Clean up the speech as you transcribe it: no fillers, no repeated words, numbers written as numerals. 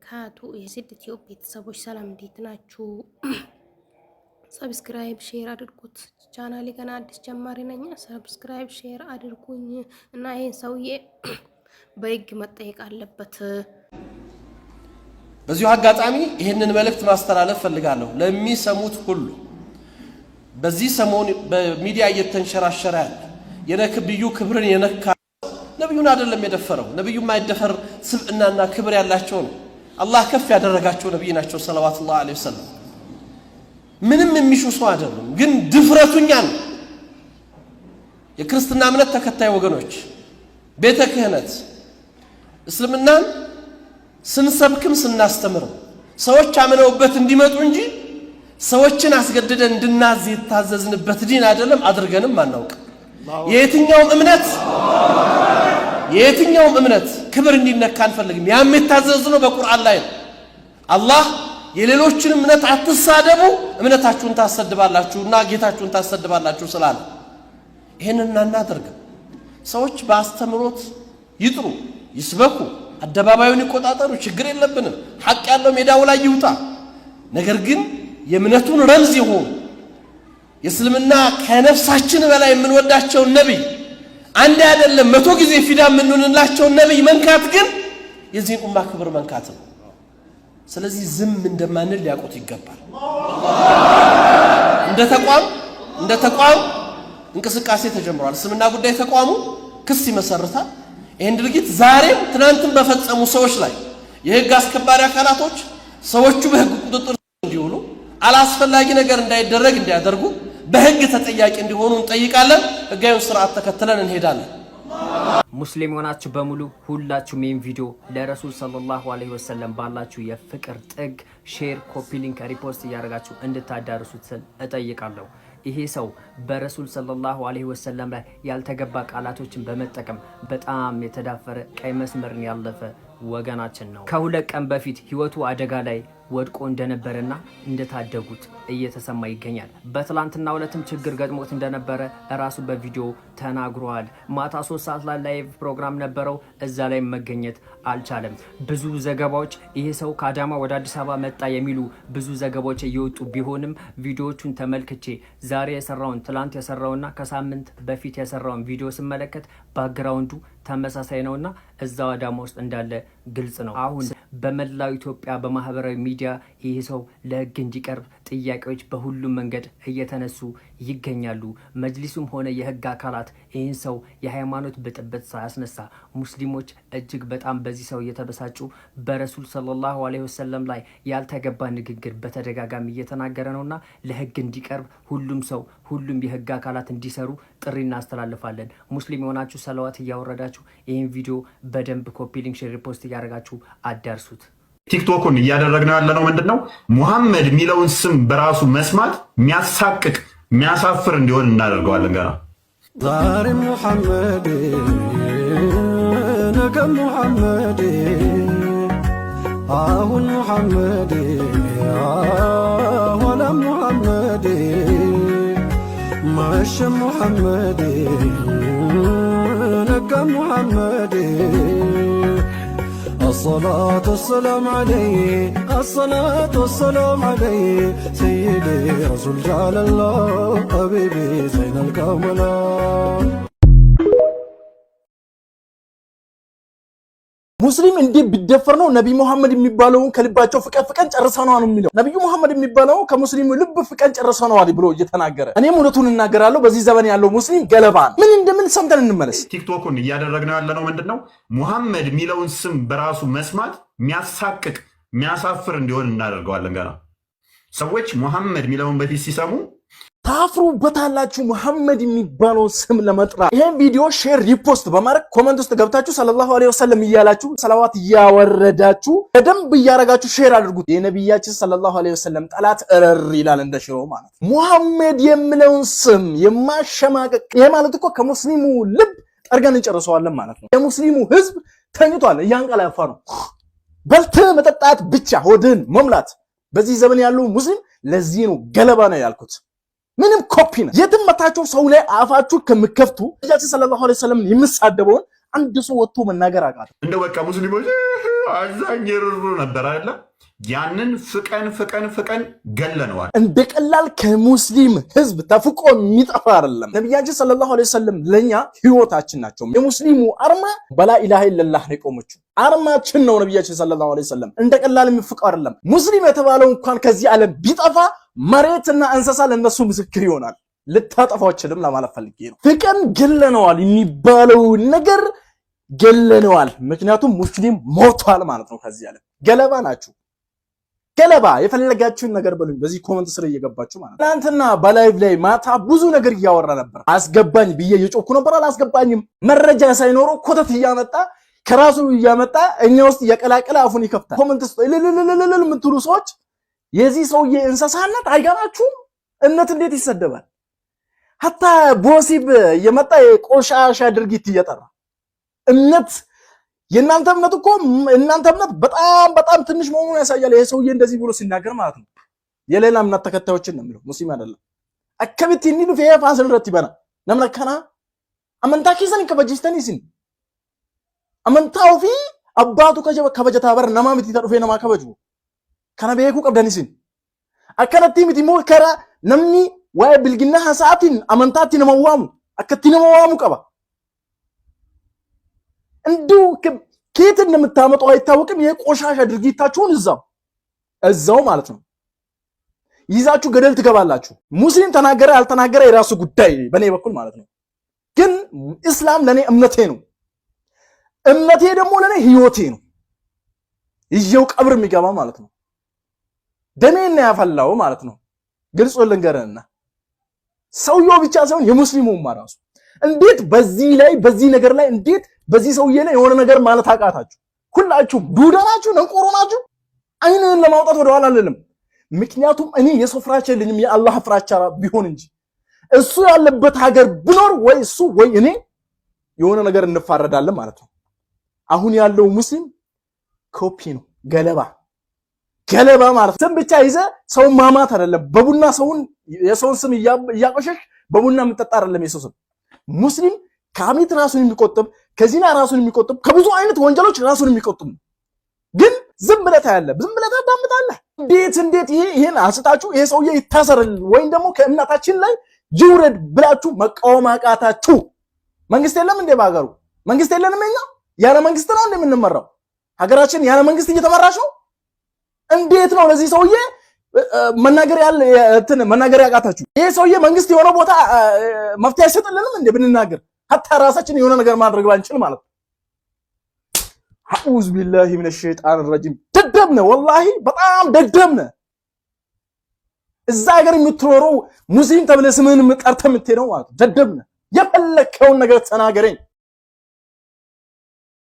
وبركاته። የስድ ኢትዮ ቤተሰቦች ሰላም፣ እንዴት ናችሁ? Subscribe share አድርጉት። ቻናሌ ገና አዲስ ጀማሪ ነኝ። Subscribe share አድርጉኝ እና ይህን ሰውዬ በህግ መጠየቅ አለበት። በዚሁ አጋጣሚ ይህንን መልእክት ማስተላለፍ ፈልጋለሁ ለሚሰሙት ሁሉ። በዚህ ሰሞን በሚዲያ እየተንሸራሸረ ያለ የነብዩ ክብርን የነካ ነቢዩን አይደለም የደፈረው። ነቢዩ የማይደፈር ስብዕናና ክብር ያላቸው ነው። አላህ ከፍ ያደረጋቸው ነቢይ ናቸው صلوات الله عليه وسلم። ምንም የሚሹ ሰው አይደሉም። ግን ድፍረቱኛ ነው። የክርስትና እምነት ተከታይ ወገኖች፣ ቤተ ክህነት እስልምናን ስንሰብክም ስናስተምርም ሰዎች አምነውበት እንዲመጡ እንጂ ሰዎችን አስገድደን እንድናዝ የታዘዝንበት ዲን አይደለም፣ አድርገንም አናውቅ። የየትኛውም እምነት ክብር እንዲነካ አንፈልግም። ያም የታዘዝነው በቁርአን ላይ ነው። አላህ የሌሎችን እምነት አትሳደቡ፣ እምነታችሁን ታሰድባላችሁ እና ጌታችሁን ታሰድባላችሁ ስላለ ይህንን አናደርግም። ሰዎች በአስተምሮት ይጥሩ፣ ይስበኩ፣ አደባባዩን ይቆጣጠሩ፣ ችግር የለብንም። ሐቅ ያለው ሜዳው ላይ ይውጣ። ነገር ግን የእምነቱን ረምዝ የሆኑ፣ የእስልምና ከነፍሳችን በላይ የምንወዳቸውን ነቢይ፣ አንድ አይደለም 100 ጊዜ ፊዳ የምንሆንላቸውን ነቢይ መንካት ግን የዚህን ኡማ ክብር መንካት ነው። ስለዚህ ዝም እንደማንል ሊያውቁት ይገባል። እንደ ተቋም እንቅስቃሴ ተጀምሯል። እስልምና ጉዳይ ተቋሙ ክስ ይመሰርታል። ይህን ድርጊት ዛሬም ትናንትም በፈጸሙ ሰዎች ላይ የህግ አስከባሪ አካላቶች ሰዎቹ በህግ ቁጥጥር እንዲውሉ፣ አላስፈላጊ ነገር እንዳይደረግ እንዲያደርጉ፣ በህግ ተጠያቂ እንዲሆኑ እንጠይቃለን። ህጋዊውን ስርዓት ተከትለን እንሄዳለን። ሙስሊም የሆናችሁ በሙሉ ሁላችሁም ይህን ቪዲዮ ለረሱል صلى الله عليه وسلم ባላችሁ የፍቅር ጥግ share፣ copy link፣ repost እያደረጋችሁ እንድታዳርሱት ስል እጠይቃለሁ። ይሄ ሰው በረሱል صلى الله عليه وسلم ላይ ያልተገባ ቃላቶችን በመጠቀም በጣም የተዳፈረ፣ ቀይ መስመርን ያለፈ ወገናችን ነው። ከ2 ቀን በፊት ህይወቱ አደጋ ላይ ወድቆ እንደነበረና እንደታደጉት እየተሰማ ይገኛል። በትላንትና ዕለትም ችግር ገጥሞት እንደነበረ እራሱ በቪዲዮ ተናግሯል። ማታ 3 ሰዓት ላይ live ፕሮግራም ነበረው፣ እዛ ላይ መገኘት አልቻለም። ብዙ ዘገባዎች ይሄ ሰው ከአዳማ ወደ አዲስ አበባ መጣ የሚሉ ብዙ ዘገባዎች እየወጡ ቢሆንም ቪዲዮዎቹን ተመልክቼ ዛሬ የሰራውን፣ ትላንት የሰራውና ከሳምንት በፊት የሰራውን ቪዲዮ ስመለከት background ኡ ተመሳሳይ ነውና እዛው አዳማ ውስጥ እንዳለ ግልጽ ነው። አሁን በመላው ኢትዮጵያ በማህበራዊ ሚዲያ ይህ ሰው ለህግ እንዲቀርብ ጥያቄዎች በሁሉም መንገድ እየተነሱ ይገኛሉ። መጅሊሱም ሆነ የህግ አካላት ይህን ሰው የሃይማኖት ብጥብጥ ሳያስነሳ፣ ሙስሊሞች እጅግ በጣም በዚህ ሰው እየተበሳጩ በረሱል صلى الله عليه وسلم ላይ ያልተገባ ንግግር በተደጋጋሚ እየተናገረ ነውና ለህግ እንዲቀርብ ሁሉም ሰው፣ ሁሉም የህግ አካላት እንዲሰሩ ጥሪ እናስተላልፋለን። ሙስሊም የሆናችሁ ሰለዋት እያወረዳችሁ ይህን ቪዲዮ በደንብ copy link፣ share፣ repost እያደረጋችሁ አዳርሱት። ቲክቶኩን እያደረግነው ያለነው ምንድን ነው? ሙሐመድ የሚለውን ስም በራሱ መስማት የሚያሳቅቅ፣ የሚያሳፍር እንዲሆን እናደርገዋለን። ገና ዛሬ ሙሐመድ፣ ነገ ሙሐመድ፣ አሁን ሙሐመድ፣ ኋላ ሙሐመድ፣ መሸ ሙሐመድ፣ ነጋ ሙሐመድ። الصلاة والسلام عليه، الصلاة والسلام عليه سيدي رسول جعل الله حبيبي زين الكمال. ሙስሊም እንዴት ቢደፈር ነው ነቢ ሙሐመድ የሚባለውን ከልባቸው ፍቀን ፍቀን ጨርሰነዋል የሚለው? ነቢዩ ሙሐመድ የሚባለው ከሙስሊሙ ልብ ፍቀን ጨርሰነዋል ብሎ እየተናገረ፣ እኔም እውነቱን እናገራለሁ። በዚህ ዘመን ያለው ሙስሊም ገለባ ነው። ምን እንደምን ሰምተን እንመለስ። ቲክቶኩን እያደረግነው ያለነው ምንድን ነው? ሙሐመድ የሚለውን ስም በራሱ መስማት የሚያሳቅቅ፣ የሚያሳፍር እንዲሆን እናደርገዋለን። ገና ሰዎች ሙሐመድ የሚለውን በፊት ሲሰሙ ታፍሩበታላችሁ መሐመድ የሚባለው ስም ለመጥራት። ይሄን ቪዲዮ share፣ repost በማድረግ comment ውስጥ ገብታችሁ صلى الله عليه وسلم እያላችሁ ሰላዋት እያወረዳችሁ በደንብ እያረጋችሁ share አድርጉት። የነቢያችን صلى الله عليه وسلم ጠላት እረር ይላል እንደ ሽሮ ማለት ነው። ሙሐመድ የሚለውን ስም የማሸማቀቅ፣ ይሄ ማለት እኮ ከሙስሊሙ ልብ ጠርገን እንጨርሰዋለን ማለት ነው። የሙስሊሙ ህዝብ ተኝቷል፣ እያንቀላፋ ነው። በልተህ መጠጣት ብቻ፣ ሆድን መሙላት። በዚህ ዘመን ያለው ሙስሊም ለዚህ ነው ገለባ ነው ያልኩት። ምንም ኮፒ ነው። የትም መታችሁ ሰው ላይ አፋችሁ ከምከፍቱ ነቢያችን صلى الله عليه وسلم የምሳደበውን አንድ ሰው ወጥቶ መናገር አቃተው። እንደው በቃ ሙስሊሞች አዛኝ ርሩ ነበር አይደለ? ያንን ፍቀን ፍቀን ፍቀን ገለነዋል። እንደ ቀላል ከሙስሊም ህዝብ ተፍቆ የሚጠፋ አይደለም። ነቢያችን ሰለላሁ ዐለይሂ ወሰለም ለኛ ህይወታችን ናቸው። የሙስሊሙ አርማ በላ ኢላሃ ኢለላህ ነው የቆመችው። አርማችን ነው ነቢያችን ሰለላሁ ዐለይሂ ወሰለም። እንደ ቀላል የሚፍቀው አይደለም። ሙስሊም የተባለው እንኳን ከዚህ ዓለም ቢጠፋ መሬትና እንስሳ ለነሱ ምስክር ይሆናል። ልታጠፋው አችልም ለማለት ፈልጌ ነው። ፍቅን ገለነዋል የሚባለው ነገር ገለነዋል። ምክንያቱም ሙስሊም ሞቷል ማለት ነው። ከዚህ ዓለም ገለባ ናችሁ። ገለባ የፈለጋችሁን ነገር በሉኝ። በዚህ comment ስር እየገባችሁ ማለት ነው። ትናንትና በ live ላይ ማታ ብዙ ነገር እያወራ ነበር። አስገባኝ ብዬ እየጮኩ ነበር፣ አላስገባኝም። መረጃ ሳይኖረው ኮተት እያመጣ ከራሱ እያመጣ እኛ ውስጥ እያቀላቀለ አፉን ይከፍታል። Comment ውስጥ እልልልልል የምትሉ ሰዎች የዚህ ሰውዬ እንስሳነት አይገባችሁም? እምነት እንዴት ይሰደባል? ሀታ በወሲብ የመጣ የቆሻሻ ድርጊት እየጠራ እምነት የእናንተ እምነት እኮ እናንተ እምነት በጣም በጣም ትንሽ መሆኑን ያሳያል። ይሄ ሰውዬ እንደዚህ ብሎ ሲናገር ማለት ነው። የሌላ እምነት ተከታዮችን ነው የሚለው፣ ሙስሊም አይደለም። Akkamitti inni dhufee afaan irratti bana? Namni akkanaa amantaa keessan hin kabajistanii isin amantaa ofii abbaatu kabajataa bara namaa miti ta dhufee namaa kabaju kana beekuu qabdan isin. Akkanatti miti immoo karaa namni waa'ee bilginnaa haasa'aatiin amantaatti nama waamu akkatti nama waamu qaba. እንዲሁ ከየት እንደምታመጡ አይታወቅም። የቆሻሻ ድርጊታችሁን እዛው እዛው ማለት ነው ይዛችሁ ገደል ትገባላችሁ። ሙስሊም ተናገረ አልተናገረ የራሱ ጉዳይ በእኔ በኩል ማለት ነው። ግን እስላም ለኔ እምነቴ ነው። እምነቴ ደግሞ ለኔ ህይወቴ ነው። ይዤው ቀብር የሚገባ ማለት ነው። ደሜን ያፈላው ማለት ነው። ግልጽ ልንገርህና ሰውየው ብቻ ሳይሆን የሙስሊሙማ ራሱ እንዴት በዚህ ላይ በዚህ ነገር ላይ እንዴት በዚህ ሰውዬ ላይ የሆነ ነገር ማለት አቃታችሁ? ሁላችሁም ዱዳ ናችሁ፣ ደንቆሮ ናችሁ። አይንህን ለማውጣት ወደኋላ አልልም። ምክንያቱም እኔ የሰው ፍራቻ የለኝም የአላህ ፍራቻ ቢሆን እንጂ እሱ ያለበት ሀገር ብኖር ወይ እሱ ወይ እኔ የሆነ ነገር እንፋረዳለን ማለት ነው። አሁን ያለው ሙስሊም ኮፒ ነው፣ ገለባ ገለባ ማለት ነው። ስም ብቻ ይዘህ ሰውን ማማት አይደለም። በቡና ሰውን የሰውን ስም እያቆሸሽ በቡና የምጠጣ አይደለም የሰው ስም። ሙስሊም ከሐሜት ራሱን የሚቆጥብ፣ ከዚና ራሱን የሚቆጥብ፣ ከብዙ አይነት ወንጀሎች ራሱን የሚቆጥብ ነው። ግን ዝም ብለህ ታያለህ፣ ዝም ብለህ ታዳምጣለህ። እንዴት እንዴት ይሄ ይሄን አንስታችሁ ይሄ ሰውዬ ይታሰርል ወይም ደግሞ ከእምነታችን ላይ ይውረድ ብላችሁ መቃወም አቃታችሁ? መንግስት የለም እንዴ በሀገሩ? መንግስት የለንም እኛ? ያለ መንግስት ነው እንዴ የምንመራው? ሀገራችን ያለ መንግስት እየተመራች ነው። እንዴት ነው ለዚህ ሰውዬ መናገር ያለ እንትን መናገር ያቃታችሁ? ይሄ ሰውዬ መንግስት የሆነ ቦታ መፍትሄ አይሰጥልንም እንዴ ብንናገር? ሀታ ራሳችን የሆነ ነገር ማድረግ ባንችል ማለት ነው። አዑዝ ቢላሂ ሚነ ሸይጣን ረጂም። ደደብ ነህ፣ ወላሂ በጣም ደደብ ነህ። እዛ ሀገር የምትኖረው ሙስሊም ተብለህ ስምህን ጠርተህ የምትሄደው ማለት ነው። ደደብ ነህ። የፈለከውን ነገር ተናገረኝ።